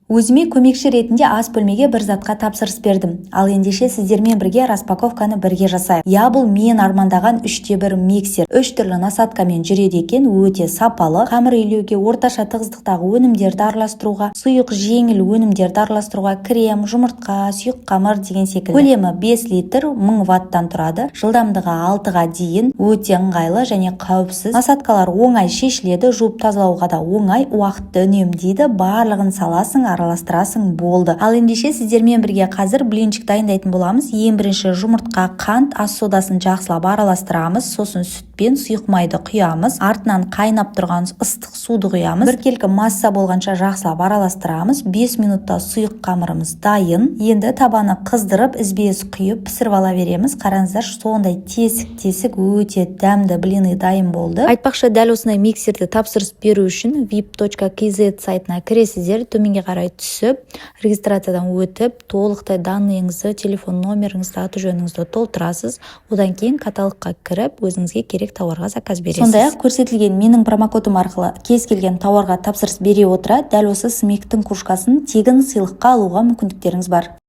Өзіме көмекші ретінде ас бөлмеге бір затқа тапсырыс бердім. Ал ендеше, сіздермен бірге распаковканы бірге жасайық. Иә, бұл мен армандаған 3:1 миксер. Үш түрлі насадкамен жүреді екен, өте сапалы. Қамыр илеуге, орташа тығыздықтағы өнімдерді араластыруға, сұйық, жеңіл өнімдерді араластыруға, крем, жұмыртқа, сұйық қамыр деген секілді. Көлемі 5 литр, 1000 ваттан тұрады, жылдамдығы 6-ға дейін. Өте ыңғайлы және қауіпсіз. Насадкалар оңай шешіледі, жуып тазалауға да оңай, уақытты үнемдейді. Барлығын саласың, араластырасың, болды. Ал ендеше, сіздермен бірге қазір блинчик дайындайтын боламыз. Ең бірінші жұмыртқа, қант, ас содасын жақсылап араластырамыз. Сосын сүт пен сұйық майды құямыз. Артынан қайнап тұрған ыстық суды құямыз. Біркелкі масса болғанша жақсылап араластырамыз. 5 минутта сұйық қамырымыз дайын. Енді табаны қыздырып, ізбе-із құйып, пісіріп ала береміз. Қараңыздаршы, сондай тесік тесік өте дәмді блины дайын болды. Айтпақшы, дәл осындай миксерді тапсырыс беру үшін vip.kz сайтына кіресіздер. Төменге қарай түсіп, регистрациядан өтіп, толықтай данныйыңызды, телефон номеріңізді, аты жөніңізді толтырасыз. Одан кейін каталогқа кіріп, өзіңізге керек тауарға заказ бересіз. Сондай ақ көрсетілген менің промокодым арқылы кез келген тауарға тапсырыс бере отыра, дәл осы Смектің кружкасын тегін сыйлыққа алуға мүмкіндіктеріңіз бар.